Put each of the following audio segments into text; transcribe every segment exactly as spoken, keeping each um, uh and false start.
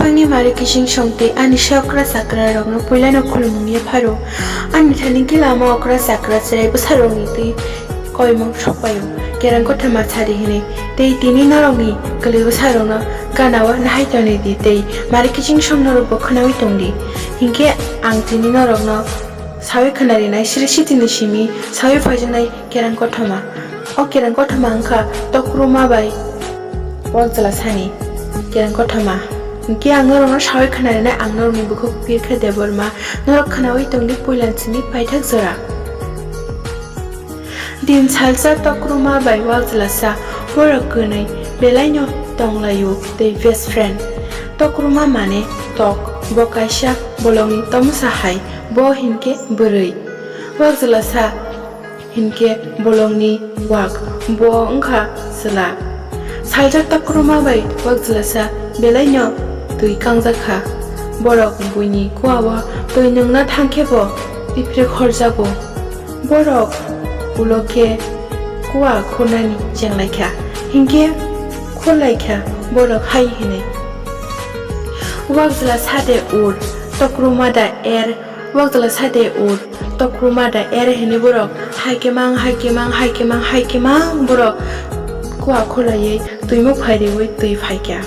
Ani mari kiching song tei ani sa okra chakra rokno puilano khulumung ya pharo. Ani thani kila ama okra chakra chwrai bwsa rokni twi koimung sokpaio. Kerang kothoma sadi hinwi tei tini norokni kwlwi bwsa rokno gana o nahai tonwi di tei mari kiching song norokbo khwnawi tong di. Hinkhe ang tini norokno sawi khwnarinai sri sitini simi sawi phaijaknai kerang kothoma. O kerang kothoma wngkha Tokruma bai Wakjwla sani kerang kothoma. Hinkhe ang norokno sawi khwnarinai ang norokni bukhuk Pirkha Debbarma. Norok khwnawi tongdi puilansini paithak jora. Din salsa Tokruma bai Wakjwlasa borok kwnwi belaino tonglaio tei best friend. Tokruma mane tok, bo kaisa bolongni tomsa hai, bo hinkhe bwrwi. Wakjwlasa hinkhe bolongni wak, bo wngkha chwla. Salsa Tokruma bai Wakjwlasa belaino twi kangjak kha. Borok buini kua-o twi nwngna thang khe bo biphrek horjago. Borok ulo khe kua khornani chenglaikha, hinkhe khorlaikha borok hai hinwi. Wakjwlasa de ur, Tokruma da er, Wakjwlasa de ur, Tokruma da er hinwi borok haikhe mang, haikhe mang, haikhe mang, haikhe mang borok kua khorlaiwi twimuk phai riwi twi phaikha.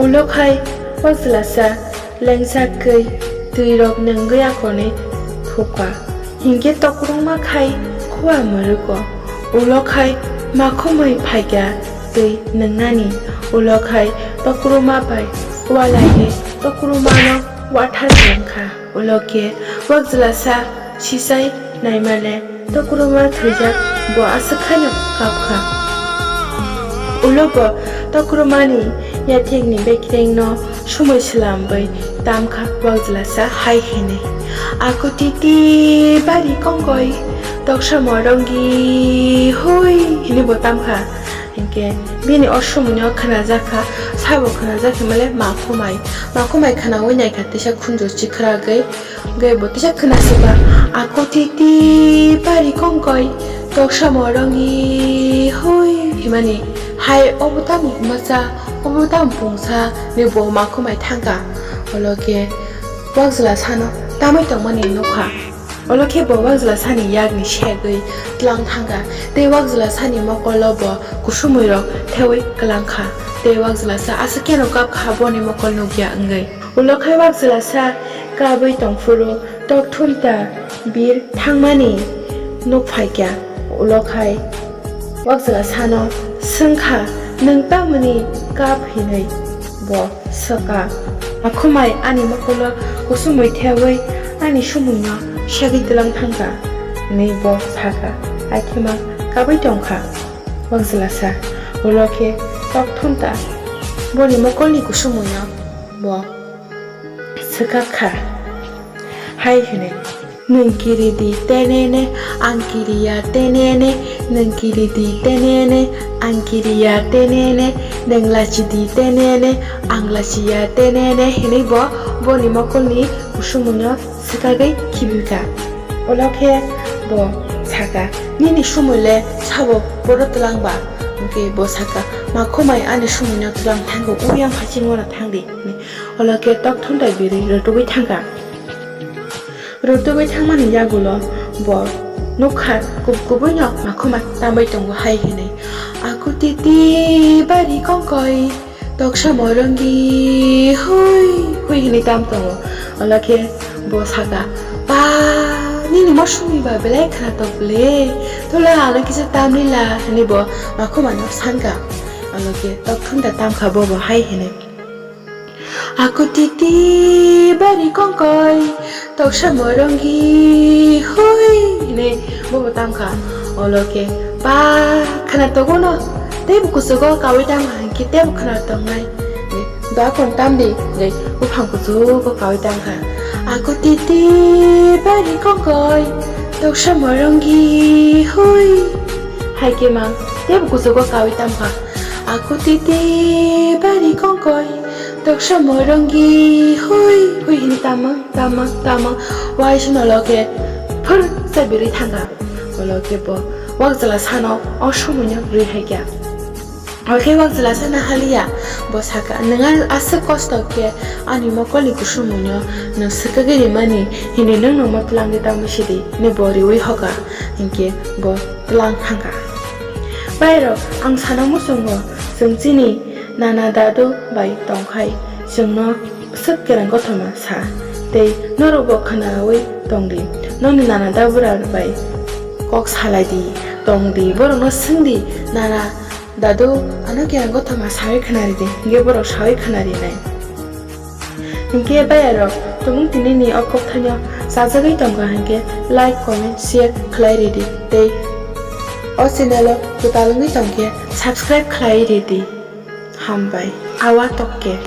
Ulo khai Wakjwlasa lengsa kwi twirok nwngwi akorni thupkha. Hinkhe Tokruma khai khua mwrwkgo. Ulo khai makhumwi phaikha twi nwngnani. Ulo khai Tokruma bai ualaiwi Tokrumano wathar kwlwngkha. Ulo khe Wakjwlasa sisai naimale Tokruma thwijak, bo aswk khaino kapkha. Ulo bo Tokrumani yathekni bekrengno sumui swlamwi tamkha Wakjwlasa hai hinwi, "Akutiti bari kongkoi, toksa morongi hui," hinwi bo tamkha. Hinkhe bini o sumuino khwnajak kha, sabo khwnajak hinmale makhumai. Makhumai khwnaui naikha teisa khunju chikhra gwi. Hwnkhe bo teisa khwnasukha, "Akutiti bari kongkoi, toksa morongi hui," himani hai obo tamo masa, obo tamo pungsa, hinwi bo makhumai thangkha. Ulo khe Wakjwlasano tamwi tongmani nukha. Ulo khe bo Wakjwlasani yakni segwi tlang thangkha, tei Wakjwlasani mokolo bo kusumui rok thewi kwlangkha, tei Wakjwlasa aswk kheno kapkha boni mokol nukya wngwi. Ulo khai Wakjwlasa kabwi tongphuru Tokthumta bir thangmani nuk phaikha. Ulo khai Wakjwlasano swngkha, "Nwng tamoni kap?" hinwi. Bo swkha, "Makhumai ani mokolo kusumui thewi ani sumuino segwi tlang thangkha," hinwi bo sakha. Hakhe ma kabwi tongkha Wakjwlasa. Ulo khe Tokthumta boni mokolni kusumuino bo swkak kha, hai hwnwi, "Nwng kiri di tenene, ang kiriya tenene, nwng kiri di tenene, ang kiriya tenene, nwng lachi di tenene, ang lachiya tenene," hinwi bo boni mokolni kusumuino swkagwi khibika. Ulo khe bo sakha, "Nini sumui le sabo boro twlang ba?" Hwnkhe bo sakha, "Makhumai ani sumuino twlang thango, uyang phaichingmano thang di," hinwi. Ulo khe Tokthumta birwi rwtugwi thangkha. Rwtugwi thangmani yagulo bo nukha, kub-, kubuino Makhumai tamwi tongo hai hinwi, "Akutiti bari kongkoi, toksa morongi hui hui," hinwi tam tongo. Ulo khe bo sakha, "Ba, nini mosumui ba belai khwnatok le, tola ano kisa tamlila," hinwi bo Makhumaino sankha. Ulo khe Tokthumta tamkha bobo hai hinwi, "Akutiti bari kongkoi, toksa morongi hui," hinwi bobo tamkha. Ulo khe, "Ba, khwnatok ono, teibo kuchugo kaui tamkha hinkhe teibo khwnatok nai. Ba kon tamdi," hinwi buphang kuchugo kaui tamkha. "Akutiti bari kongkoi, toksa morongi hui." Hai khe ma teibo kuchugo kaui tamkha. "Akutiti bari kongkoi, toksa morongi hui hui," hinwi tamo, tamo, tamo. Waisano ulo khe phwrwksa birwi thangkha. Ulo khe bo Wakjwlasano o sumuino rwi hai kha. Hakhe wak jwlasa nahaliya, bo saka, "Nwng a-, aswk kosto khe ani mokolni kusumuino nwng swkagwi rimani hinwi nwng nungma twlangwi tangwi sidi," hwnwi bo riwi hoka, hinkhe bo twlang thangkha. Bairok, ang sana muchungo, chwng chini nana dadu bai tongkhai, chwngno swk kereng kothoma sa, tei norokbo khwnawi tongdi, nokni nana dabura bai kok salaidi, tongdi, borokno swngdi, "Nana, dadu, ano kereng kothoma sawi khwnaridi," hinkhe borok sawi khwnarinai. Hinkhe bayarok, tumung tinini o kokthaino chajagwi tongkha hinkhe like, comment, share khlai ridi tei o channel o kwtal wngwi tongkhe subscribe khlai ridi. Hambai. Awa tokke.